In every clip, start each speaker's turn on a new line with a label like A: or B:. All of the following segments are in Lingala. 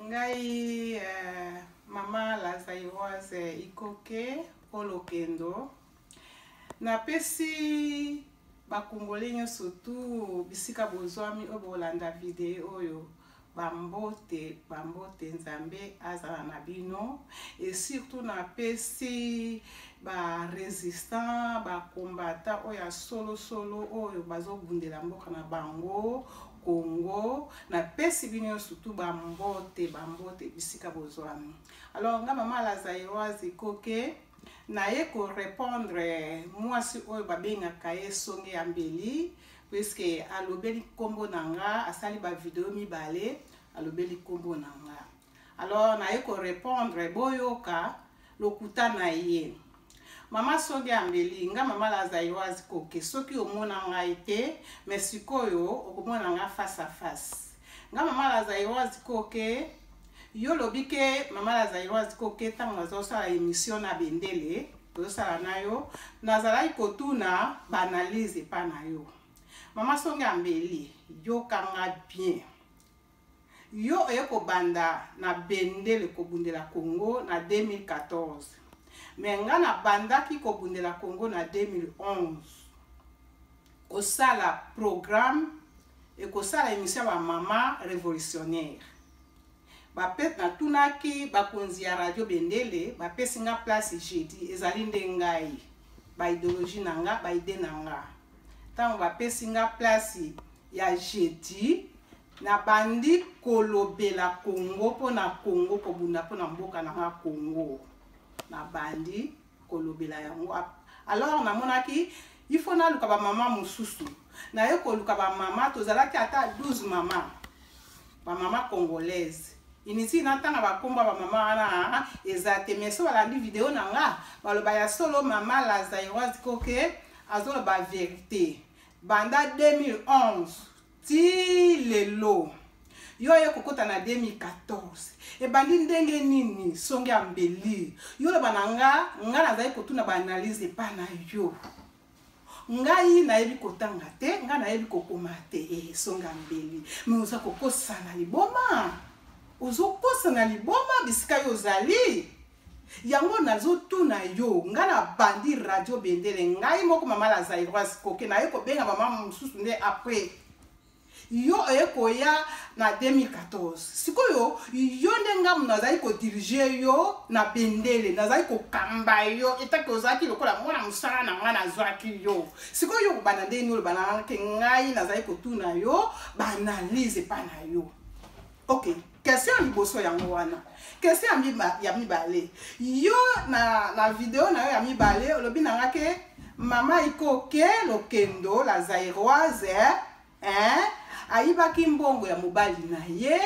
A: Ngai mama la Zairoise Ikoke Olokendo, napesi ba Congolais nyonso tu bisika bozwami oyo bolanda video oyo bambote, bambote, Nzambe azala na bino. Et surtout napesi ba résistant, ba combattant oyo ya solosolo oyo bazobundela mboka na bango Congo, napesi bino nyonso tu bambote, bambote bisika bozwami. Alors nga mama la Zairoise Ikoke naye korépondre mwasi oyo babengaka ye Songe ya Mbeli, puisque alobeli nkombo na nga, asali bavideo mibale alobeli nkombo na nga. Alors naye korépondre, boyoka lokuta na ye. Mama Songe ya Mbeli, nga mama la Zairoise Koke, soki omona ngai te, mais sikoyo okomona nga face à face. Nga mama la Zairoise Koke, yo lobi ke mama la Zairoise Koke, ntango nazosala émission na Bendele, tozosala na yo, nazalaki kotuna baanalyse epa na yo. Mama Songe ya Mbeli, yokanga bien. Yo oye kobanda na Bendele kobundela Congo na 2014. Mais nga nabandaki kobundela Congo na 2011. Kosala programme ekosala émission ya bamama révolutionnaire. Bape natunaki bakonzi ya radio Bendele, bapesi nga place jeudi, ezali nde ngai ba idéologie na nga, ba idée na nga. Ntango bapesi nga place ya jeudi, nabandi kolobela Congo mpona Congo, kobunda mpona mboka na nga Congo. Nabandi kolobela yango. Alors namonaki il faut naluka bamama mosusu. Naye koluka bamama, tozalaki ata 12 mama, bamama congolaise. Inutile natanga bakombo ya bamama wana eza te, mais so balandi video na nga baloba ya solo mama la Zairoise Koke azoloba vérité. Banda 2011 ti lelo, yo oye kokota na 2014, ebandi ndenge nini? Songe ya Mbeli, yo loba na nga, nga nazali kotuna baanalyse epa na yo. Ngai nayebi kotanga te, ngai nayebi kokoma te. Songe ya Mbeli, me oza kokosana liboma, ozokosana liboma bisika yo ozali. Yango nazotuna yo, nga nabandi radio Bendele ngai moko mama la Zairoise Koke, naye kobenga mama mosusu nde après yo oye koya na 2014. Sikoyo yo nde ngamu nazali kodirige yo na Bendele, nazali kokamba yo etaki ozalaki lokola mwana mosala na ngai, nazwaki yo. Sikoyo yo kobanda ndenge nini oloba na ke ngai nazali kotuna yo baanalyse epa na yo? Ok, question ya liboso yango wana. Question ya mibale, yo na video na yo ya mibale olobi na nga ke mama Ikoke Lokendo la Zairoise, hein, ayibaki mbongo ya mobali na ye,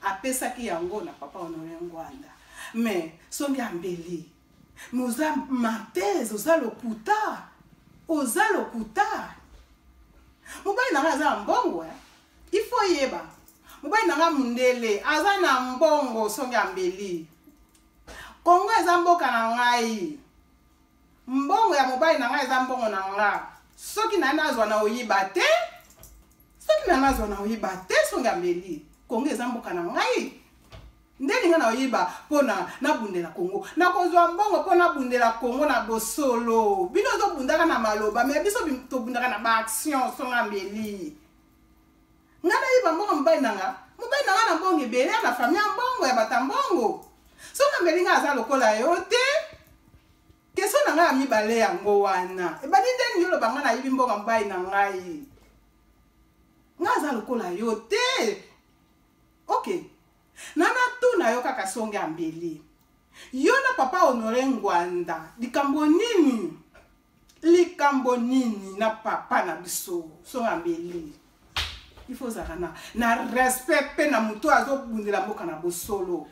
A: apesaki yango na papa Honore Ngwanda. Mais Songe ya Mbeli, mais oza menteuse, oza lokuta, oza lokuta. Mobali na nga aza na mbongo, hein? Il faut yeba mobali na nga mundele aza na mbongo. Songe ya Mbeli, Kongo eza mboka na ngai, mbongo ya mobali na ngai eza mbongo na nga. Soki na nazwa na oyiba te, soki na nazwa na oyiba te. Songe ya Mbeli, Kongo eza mboka na ngai, nde ninga na oyiba mpona nabundela Kongo? Nakozwa mbongo mpo nabundela Kongo na bosolo. Bino ozobundaka na maloba, me biso tobundaka na baaction. Songa Mbeli, nga nayiba mbongo mobali na nga? Mobali na nga na mbongo ebele, na famille ya mbongo, ya bato ya mbongo. Songa Mbeli, nga aza lokola yo te. Question na ngai ya mibale yango wana, ebandi ndeni yo loba nga nayibi mbongo mobali na ngai? Nga aza lokola yo te. Ok, na natuna yo kaka, Songe ya Mbeli, yo na papa Honore Ngwanda likambo nini? Likambo nini na papa na biso? Songe ya Mbeli, il faut ozalaka na respect mpe na moto oyo azobundela mboka na bosolo.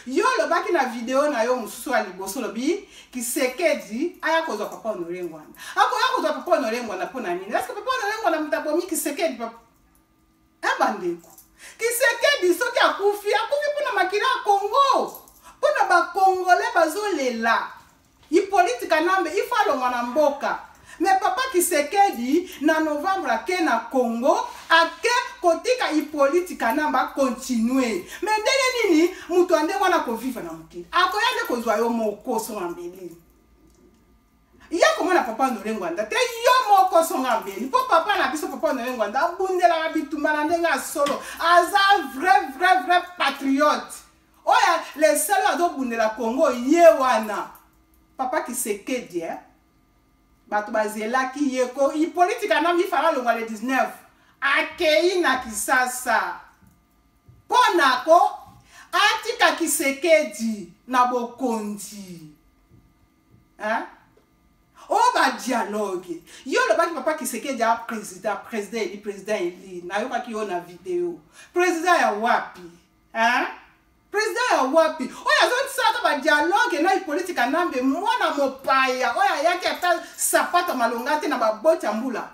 A: Yo olobaki na video na yo mosusu ya liboso, olobi Kisekedi aya kozwa papa Honore Ngwanda. Akoya kozwa papa Honore Ngwanda mpo na nini? Est-ce papa Honore Ngwanda moto abomi Kisekedi? Bandeko, Kisekedi soki akufi, akufi mpona makila ya Congo, mpona bakongole bazolela Hippolyte Kanambe, il faut alongwa na mboka. Mais papa Kisekedi na novembre ake na Congo, ake kotika. Hippolyte Kanambe acontinue. Mais ndenge nini moto ya ndenge wana akovivre na mokili? Akoya nde kozwa yo moko songa mbeli. Ya komona papa Honore Ngwanda te, yo moko songa mbeli. Mpo papa na biso papa Honore Ngwanda abundelaka bitumba na ndenge ya solo. Aza vrai vrai vrai patriote. Oyo le seul oyo azobundela Congo ye wana. Papa Kisekedi eh? Bato bazelaki ye ko Hippolyte Kanambe ifala alongwa le 19 akei na Kisasa mpo na ko atika Kisekedi na bokonzi hein? Oyo ba dialogue yo olobaki papa Kisekedi a président, président eli, président eli, nayokaki yo na video. Président ya wapi hein? Président ya wapi oyo azotisalaka ba dialogue na Hippolyte Kanambe, mwana mopaya oyo ayaki ata sapato malonga te na baboti ya mbula.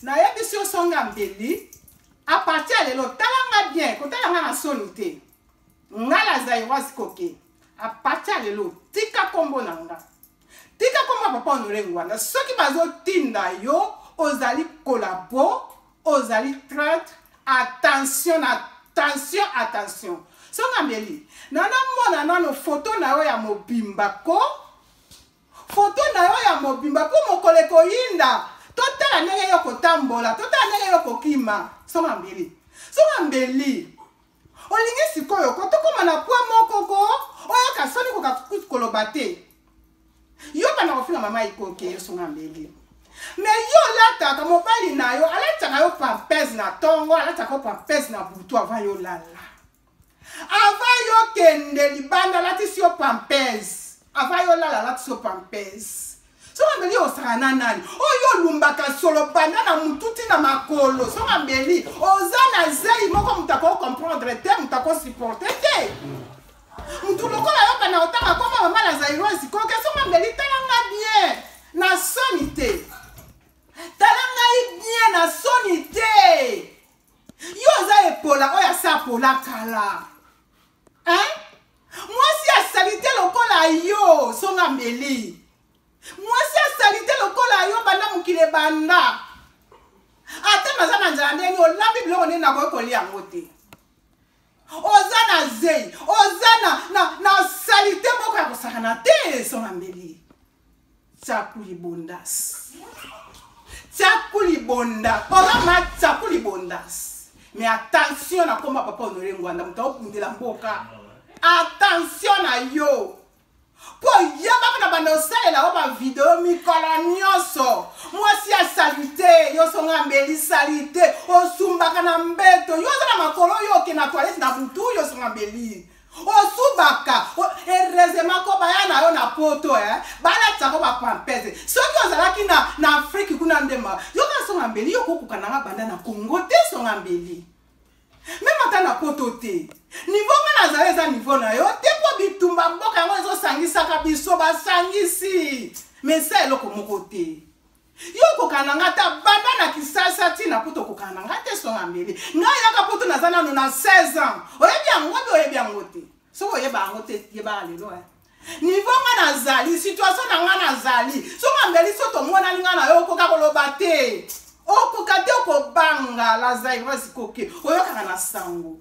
A: Nayebisi yo songa mbeli, a partir ya lelo tala nga bien, kotala nga na soni te. Nga la Zaïroise Koke, a partir ya lelo tika kombo na nga, tika kombo ya papa Honore Ngwanda. Soki bazotinda yo ozali collabo, ozali traître, attention, attention, attention. Songa mbeli, nana mona nano photo na yo ya mobimba ko, photo na yo ya mobimba po mokolo ekoyinda, totala ndenge yo kotambola, totala ndenge yo kokima. Songa mbeli, songa mbeli, olingi sikoyo ko tokóma na point moko ko oyoka soni koka koloba te. Yo banda kofinga mama Ikoke, yo songa mbeli. Mais yo olataka mobali na yo alataka yo pampers na tongo, alataka yo pampers na butu avant yo lala. Avant yo kende libanda alatisi yo pampers, avant yo lala alatisi yo pampers. Songa mbeli osaka na nani? Oyo olumbaka solo banda na mutu ti na makolo. Songa mbeli oza na zei moko moto ako comprendre te, moto ako supporter te. Mutu lokola yo banda otanga koma mama na Zaïroise Koke, songa mbeli tala nga bien na soni te. Tala ngai bien na soni te. Yo oza epola oyo asa apola kala. Hein? Mwasi ya salite lokola yo, songa mbeli. Mwasi ya salite lokola yo banda mokili ebanda. Ata naza na nzala ndenge olambi biloko ndenge nakoki kolia yango te. Oza na zei, oza na salite moko ya kosakana te, songa mbeli. Tsaku libondas. Tsaku libonda. Oza ma tsaku libondas. Mais attention na komba papa Honore Ngwanda, moto akobundela mboka. Attention na yo. Po yebaka na banda osalela o ba video mikolo nyonso. Mwasi ya salite, yo songa mbeli salite, osumbaka na mbeto, yo oza na makolo yo oke na toilette na butu, yo songa mbeli. Osubaka, heureusement ko baya na yo na poto, balatisaka ko ba pampers. Soki ozalaki na Afrique kuna ndema, yo ka songa mbeli, yo kokoka nanga banda na Congo te songa mbeli. Même ata na poto te. Niveau nga nazali eza niveau na yo te, po bitumba mboka yango ezosangisaka biso, basangisi. Mais ça eloko moko te. Yo okokana na nga ta banda na Kisasa ti na poto okokana na nga te songa mbeli. Nga yaka poto naza nano na 16 ans. Oyebi yango wapi, oyebi yango te. Soki oyeba yango te, yebaka lelo, eh. Niveau nga nazali, situation na nga nazali. Songa mbeli so tomonani nga na yo okoka koloba te. Okoka te, okobanga la Zaïroise Koke. Oyokaka na sango.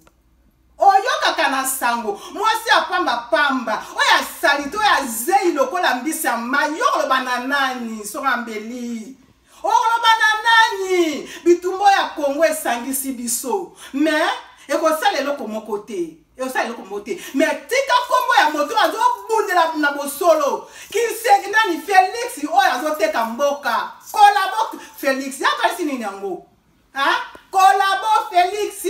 A: Oyokaka na sango. Mwasi ya pamba pamba, oyo asali to ya zei lokola mbisi ya mai, yo koloba na nani? Songa mbeli. Okoloba na nani? Bitumba ya Congo esangisi biso. Mais ekosala eloko moko te. Ekosala eloko moko te. Mais tika kombo ya moto azobundela na bosolo. Kinseki nani Felix oyo azoteka mboka. Kolabo Felix. Ya kanisi nini yango? Hein? Kolabo Felix.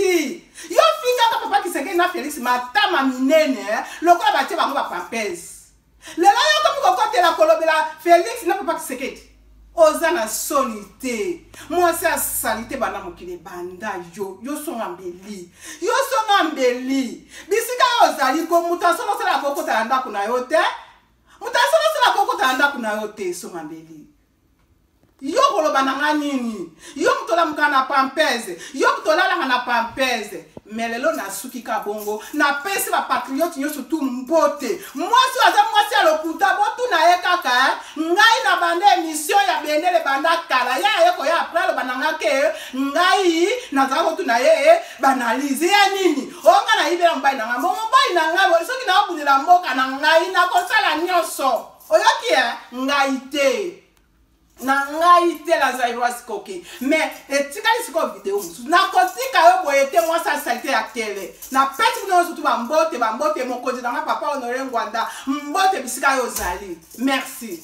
A: Yo fingaka papa Kisekedi na Felix matama minene, hein? Lokola batie bango ba pampers. Lelo yo komi kokotela kolobela Felix na papa Kisekedi. Oza na soni te. Mwasi asali te banda mokili ebanda yo. Yo songa mbeli. Yo songa mbeli. Bisika yo ozali ko moto asolo sala kokota na ndako na yo te. Moto asolo sala kokota na ndako na yo te songa mbeli. Yo koloba na nga nini? Yo moto olamuka na pampers, yo moto olalaka na pampers. Mais lelo nasuki ka bongo, napesi bapatriote nyonso tu mbote. Mwasi oyo aza mwasi ya lokuta, botuna ye kaka eh? Ngai na banda emission ya bendele banda kala, ye aye koya apres aloba na nga ke ngai nazala kotuna ye banalyse ya nini. O nga nayibela mobali na ngai, bo mobali na ngai soki naobundela mboka na ngai nakosala nyonso, oyoki eh? Ngai te na ngai te la zairoise koki, mais etikali sikoyo video mosusu nakotika yo boye te. Mwasi asalite ya kele, napesi bino nyonso tu bambote, bambote. Mokonzi na nga papa Honore Ngwanda, mbote bisika yo ozali, merci.